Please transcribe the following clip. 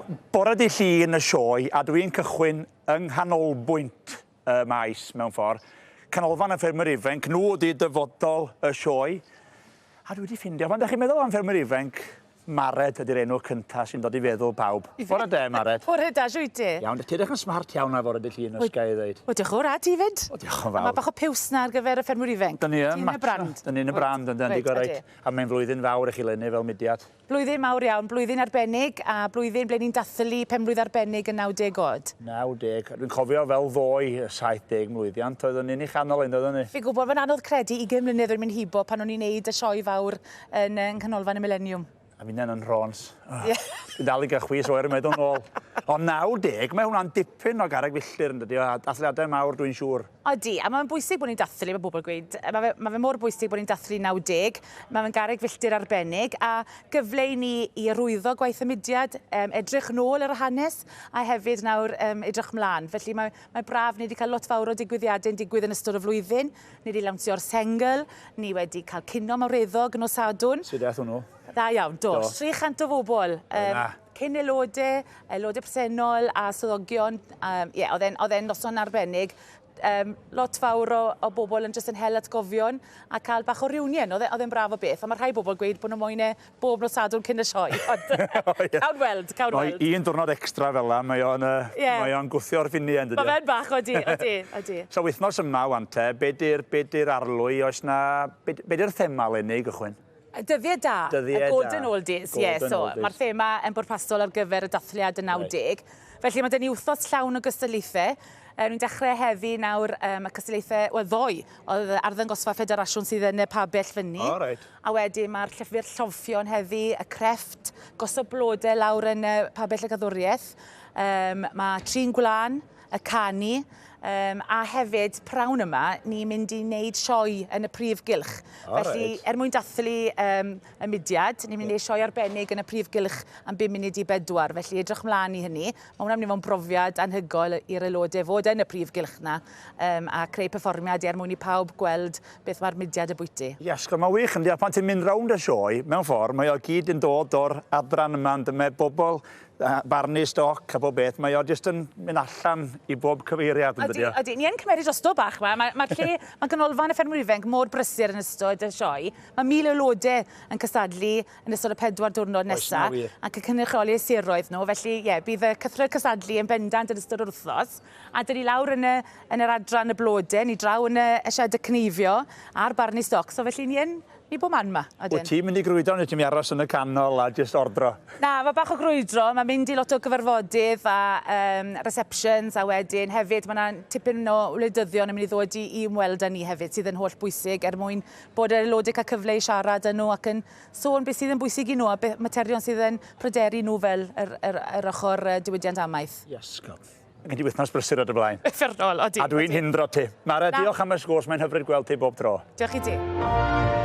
Bore dy Llun y sioe, a dwi'n cychwyn yng nghanolbwynt y maes mewn ffordd. Canolfan y Ffermwyr Ifainc, nhw ydy dyfodol y sioe. A dwi wedi ffindio, pan da chi'n meddwl am ffermwyr ifanc, Mared ydy'r enw cynta sy'n dod i feddwl pawb. Bore de, Mared. Bore da, shwyt ti? Iawn, ti edrych yn smart iawn ar fore dy Llun, os ga i ddeud. Wel, diolch yn fawr, a ti 'fyd? O, diolch yn fawr. A mae bach o piws 'na ar gyfer y ffermwyr ifanc. Dyn ni yn Ti yn y brand. Dyn ni yn y brand, yndyn, digon reit. A mae'n flwyddyn fawr i chi 'leni fel mudiad. Blwyddyn mawr iawn, blwyddyn arbennig, a blwyddyn ble ni'n dathlu penblwydd arbennig yn 90 oed. 90. Dwi'n cofio fel ddoe, y 70 mlwyddiant, oeddwn ni'n ei chanol un, doeddwn ni? Fi'n gwybod, mae'n anodd credu 20 mlynedd wedi mynd hibo pan o'n i'n neud y sioe fawr yn yng Nghanolfan y Mileniwm. A finne'n yn Nhrons. Oh, Dwi'n dal i gael chwys oer yn meddwl nôl. Ond 90, mae hwnna'n dipyn o garreg filltir yn dydi, a dathliadau mawr dwi'n siŵr. Odi, a mae'n bwysig bod ni'n dathlu, mae bobl yn gweud, mae fe, mae fe mor bwysig bod ni'n dathlu 90, mae fe'n garreg filltir arbennig, a gyfle i ni i arwyddo gwaith y mudiad, um, edrych nôl ar y hanes, a hefyd nawr um, edrych mlaen. Felly mae, mae braf, ni wedi cael lot fawr o digwyddiadau yn digwydd yn ystod y flwyddyn, ni wedi lawnsio'r sengl, ni wedi cael cino mawreddog nos Sadwrn. Sut aeth hwnnw? Dda iawn, do. do. 300 o bobl. Um, cyn aelodau, aelodau presennol a swyddogion. Um, yeah, oedd e'n, oedd e'n noson arbennig. Um, lot fawr o, o bobl yn jyst yn hel atgofion a cael bach o reunion. Oedd e, oedd e'n braf o beth. Ond mae rhai bobl gweud bod nhw moyn e bob nos Sadwrn cyn y sioe. Ond oh, yeah. cawn weld, cawn weld. Un diwrnod extra fel la, mae o'n, uh, yeah. mae o'n gwthio'r ffiniau yn dydy. Mae fe'n bach, odi, odi, odi. So wythnos yma, wan te, be di'r be di'r arlwy, oes na, be, be di'r thema 'leni i gychwyn? Dyddiau da. Dyddiau da. Golden Oldies, ie. Yeah, so, mae'r thema yn bwrpasol ar gyfer y dathliad y 90. Right. Felly mae dyn ni wythnos llawn o gystadlaethau. Ni'n dechrau heddi nawr um, y cystadlaethau, wel ddoe, oedd arddangosfa ffederasiwn sydd yn y pabell fyny. Oh, right. A wedyn mae'r llyfr lloffion heddi, y crefft, gosod blodau lawr yn y pabell y gaddwriaeth. Um, mae trin gwlân, y canu, um, a hefyd prawn yma, ni'n mynd i wneud sioe yn y prif gylch. Oh, Felly, right. er mwyn dathlu um, y mudiad, ni'n mynd i wneud sioe arbennig yn y prif gylch am 5 munud i bedwar. Felly, edrych mlaen i hynny. Mae hwnna'n mynd i fod yn brofiad anhygoel i'r aelodau fod yn y prif gylch na um, a creu perfformiad er mwyn i pawb gweld beth mae'r mudiad y bwyty. Yes, mae'n wych, yndi, a pan ti'n mynd rownd y sioe, mewn ffordd, mae o gyd yn dod o'r adran yma, ond mae bobl barnu stoc a bob beth, mae o jyst yn mynd allan i bob cyfeiriad yn dydi o? Ydy, ni yn cymeryd drosto bach 'ma. Mae, mae'r lle, mae ganolfan y ffermwyr ifanc mor brysur yn ystod y sioe. Mae 1,000 o aelodau yn cystadlu yn ystod y pedwar diwrnod nesa ac yn cynrychioli eu siroedd nhw. Felly, ie, yeah, bydd y cythrel cystadlu yn bendant yn ystod yr wythnos. A dyn ni lawr yn, y, yn yr adran y blode, ni draw yn y, y sied y cneifio a'r barnu stoc. So felly ni yn Ni bob man 'ma, odyn. Wyt ti'n mynd i grwydro neu ti'n mynd i aros yn y canol a jyst ordro? Na, mae bach o grwydro. Mae'n mynd i lot o gyfarfodydd a um, receptions a wedyn hefyd mae yna tipyn o wleidyddion yn mynd i ddod i, i ymweld â ni hefyd sydd yn holl bwysig er mwyn bod yr aelodau cael cyfle i siarad â nhw ac yn sôn beth sydd yn bwysig i nhw a beth, materion sydd yn pryderu nhw fel yr, yr, yr ochr diwydiant amaeth. Yes, God. Gen ti wythnos brysur ar dy flaen. Uffernol, odi. A dwi'n hindro ti. Mara, diolch am y sgwrs, mae'n hyfryd gweld ti bob tro. Diolch i ti.